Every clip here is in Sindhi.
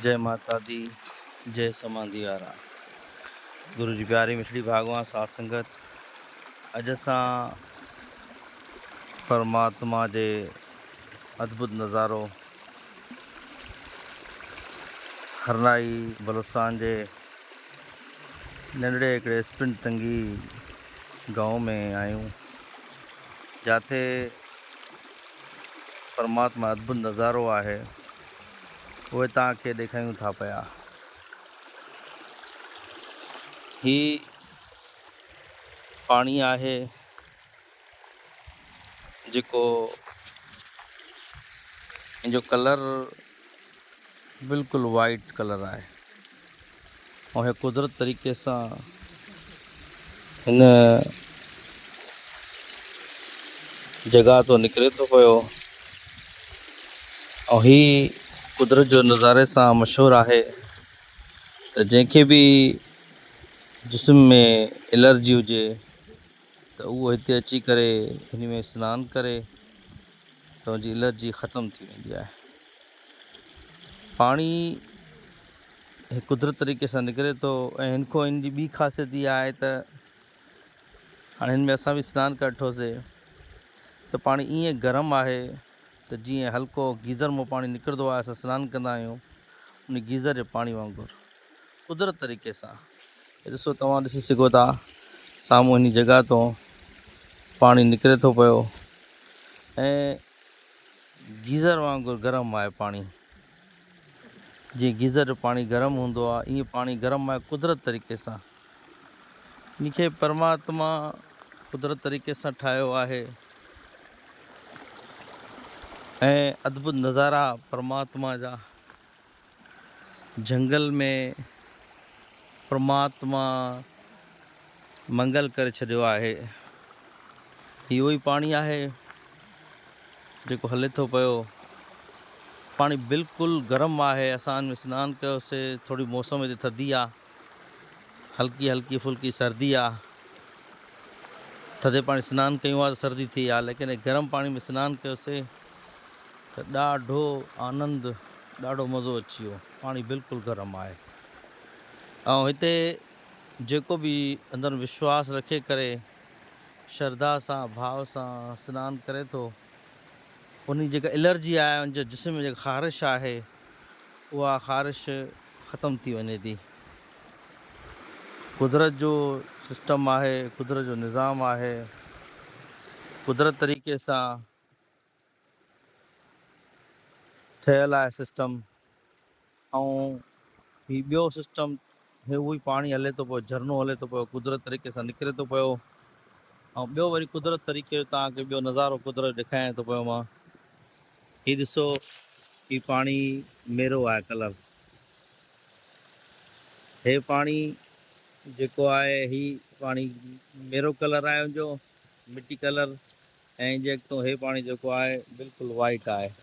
جئي ماتا the جئي سمانڌي وارا گرو جي پياري مٺڙي ڀاڳوان ساڌ سنگت اڄ اسان پرماتما جي ادڀت نظارو هرنائي بلوچستان جي ننڍڙي هڪڙي اسپن تنگي گائون ۾ آهيون جاٿي پرماتما ادڀت نظارو آهي اهي توهان کي ڏيکاريون ٿا پيا. هي پاڻي آهي جيڪو ان جو ڪلر بلڪل وائيٽ ڪلر آهي ۽ هي قدرت طريقي سان هن جڳهه تو نڪري ٿو پيو ۽ هي قدرت جو نظاري سان مشهور آهي ته جنهن کي به جسم ۾ الرجي هجي ته اهو هتي اچي ڪري هن ۾ سنان ڪري ته ان جي الرجي ختم ٿي ويندي آهي. پاڻي قدرت طريقي سان نڪري ٿو ۽ هن کان هن جي ٻي خاصيت اها آهي ته هاڻي هن ۾ اسان به سنان ڪري ڏٺوسي ته پاڻي ائين گرم آهي ته جيئن هلڪو گيزر مان پاڻي نڪرندو آهي اسان سنان ڪندا آهيون ان گيزر جي پاڻي وانگر قدرت طريقي سان ڏسو توهان ڏسي سگهو ٿا سامهون هن جڳهه تون پاڻي نڪري ٿو پيو ۽ گيزر وانگر گرم آهي پاڻي جيئن گيزر جو پاڻي گرم هوندو آهي ائين پاڻي گرم آهي قدرت طريقي سان ان کي پرماتما قدرت طريقي سان ٺاهيو آهي ۽ ادڀت نظارا پرماتما جا جهنگل ۾ پرماتما منگل ڪري ڇڏيو آهي. هي اهو ئي پاڻي آهي جيڪو هلي ٿو پيو. پاڻي بلڪل گرم آهي. اسان ان ۾ سنان ڪيوسي. ٿوري موسم هتي ٿڌي آ. هلڪي هلڪي ڦلڪي سردي آ. ٿڌي پاڻي سنان ڪيون آ ته سردي ٿي آ ليڪن گرم پاڻي ۾ سنان ڪيوسي. ته ڏاڍو آنند ڏاڍو مزو اچي ويو پاڻي بلڪل گرم آهي ۽ هتي جيڪو به اندر وشواس رکي ڪري شرڌا سان ڀاو سان سنان ڪري ٿو ان جي جيڪا الرجي آهي ان جي جسم ۾ جيڪا خارش آهي اها خارش ختم ٿي وڃي ٿي قدرت جو سسٽم آهي قدرت جو نظام آهي قدرت طريقي سان ٺهيل آهي سسٽم ۽ هي ٻيو سسٽم هي اهو ئي پاڻي هلي ٿو پيو جهرڻو هلي ٿو پيو قدرت طريقي سان نڪري ٿو پيو ۽ ٻيو وري قدرت طريقي جو توهان کي ٻيو نظارو قدرت ڏيکاريان ٿو پيو مان هي ڏسو هي پاڻي ميرو آهي ڪلر هي پاڻي جيڪو آهي هي پاڻي ميرو ڪلر آهي ان جو مٽي ڪلر ۽ جي اڳتو هي پاڻي جيڪو آهي بلڪل وائيٽ آهي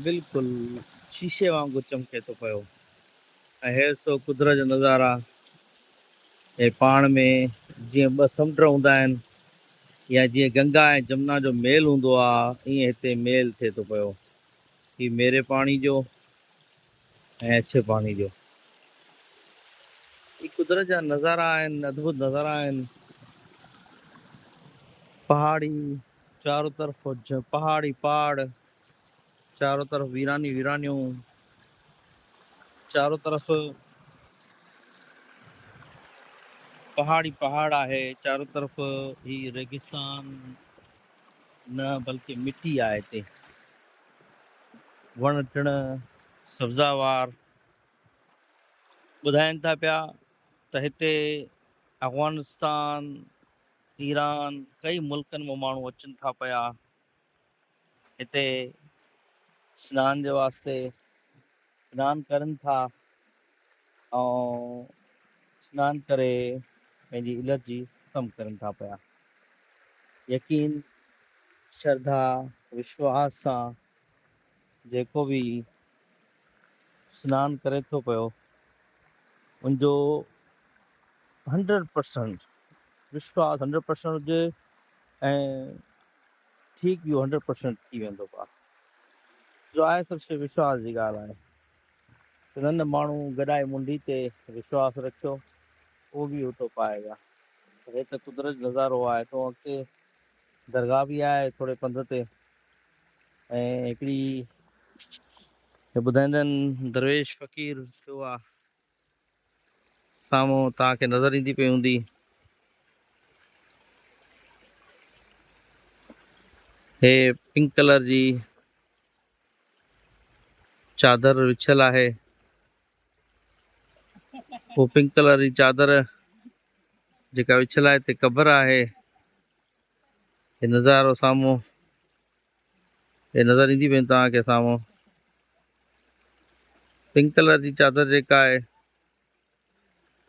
بلڪل شيشي وانگر چمڪي ٿو پيو ۽ هي سو قدرت جا نظارا هي پاڻ ۾ جيئن ٻه سمنڊ هوندا آهن يا جيئن گنگا ۽ جمنا جو ميل هوندو آهي ائين هتي ميل ٿئي ٿو پيو هي ميري پاڻي جو ۽ اڇي پاڻي جو هي قدرت جا نظارا آهن ادڀت نظارا آهن پهاڙي چارو طرف پهاڙي پهاڙ چارو طرف ويراني ويرانيون چارو طرف پهاڙي پهاڙ آهي چارو طرف هي ريگستان نه بلڪه مٽي آهي هتي وڻ ٽڻ سبزا وار ٻڌائين ٿا پيا ته هتي افغانستان، ايران ڪئي ملڪن مان ماڻهو اچن ٿا پيا هتي سنان جي واسطي سنان ڪرن ٿا ۽ سنان ڪري پنهنجي الرجي ختم ڪرن ٿا پيا يقين شرڌا وشواس سان جيڪو به سنان ڪري ٿو پيو ان جو 100% وشواس 100% هجي ۽ ٺيڪ به 100% ٿي ويندو پا جو آهي سڀ شي وشواس جي ڳالهه آهي. ته نه نه ماڻهو گڏائي منڍي تي وشواس رکيو اهو به هتو پائي ويا. هي ته قدرت جو نظارو آهي. تو اڳتي درگاهه به آهي ٿوري پنڌ تي ۽ هڪڙي هي ٻڌائيندا آهن درويش فقير ٿيو آ سامهون توهان کي نظر ايندي پئي هوندي. هي پنڪ ڪلر جي چادر وڇيل آهي. هو پنڪ ڪلر جي چادر جيڪا وڇيل آهي هتي قبر آهي. هي نظارو سامهون هي نظر ايندي پئي توهان کي سامهون پنڪ ڪلر جي چادر جيڪا آهي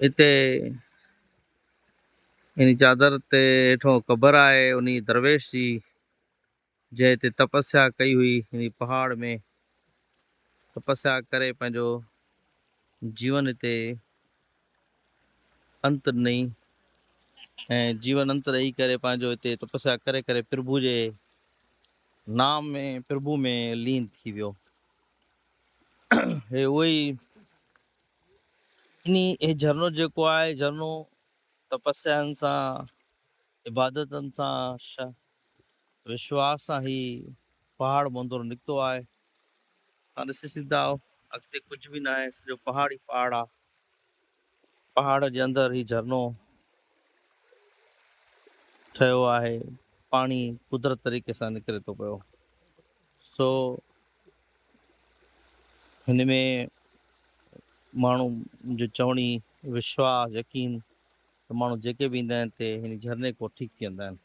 هتي ان چادر تي هيٺون قبر آهي انهي درويش جي جنهن هتي تپسيا ڪئي هئي هن پهاڙ ۾ تپسيا ڪري پنهنجو جيون هتي انت ڏنئي ۽ جيون انت ڏئي ڪري پنهنجو هتي تپسيا ڪري ڪري پرڀو جي نام ۾ پرڀو ۾ لين ٿي ويو. هي اهو ئي انهي هي جھرنو جيڪو آهي جھرنو تپسيائن سان عبادتن سان وشواس سان هي پهاڙ مندر نڪتو آهي. توهان ڏسي سگهندا آهيو اڳتي ڪجهه به ناهي سڄو پهاڙ ئي پهاڙ آهي. پهاڙ جي اندر هي جهرڻو ٺهيو آهي پاڻي قدرت طريقي سان نڪري ٿو پيو سو هن ۾ ماڻهو جو چوڻي وشواس يقين ته ماڻهو جيڪي به ايندا آهن تي هن جهرڻي کان ٺيڪ ٿي ويندا آهن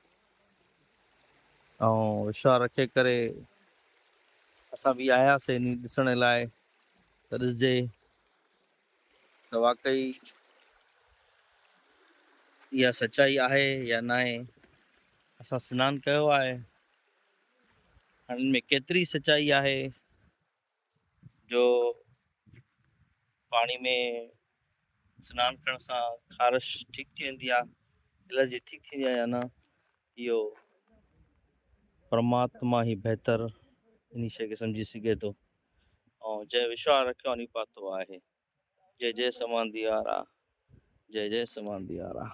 ۽ وشواس رکي ڪري اسان به آياسي هن ڏسڻ لاء ته ڏسجي ته واقعي اها سچائي آهي يا ناهي. اسان سنان ڪيو آهي، هاڻي ان ۾ ڪيتري سچائي آهي جو پاڻي ۾ سنان ڪرڻ سان خارش ٺيڪ ٿي ويندي آهي، الرجي ٺيڪ ٿيندي آهي يا نه، اهو پرماتما ئي بهتر انهي شيء کي سمجهي سگهي ٿو. ۽ جنهن وشواس رکيو انهي پاتو آهي. جي جي سماندي وارا جي جي سماندي وارا.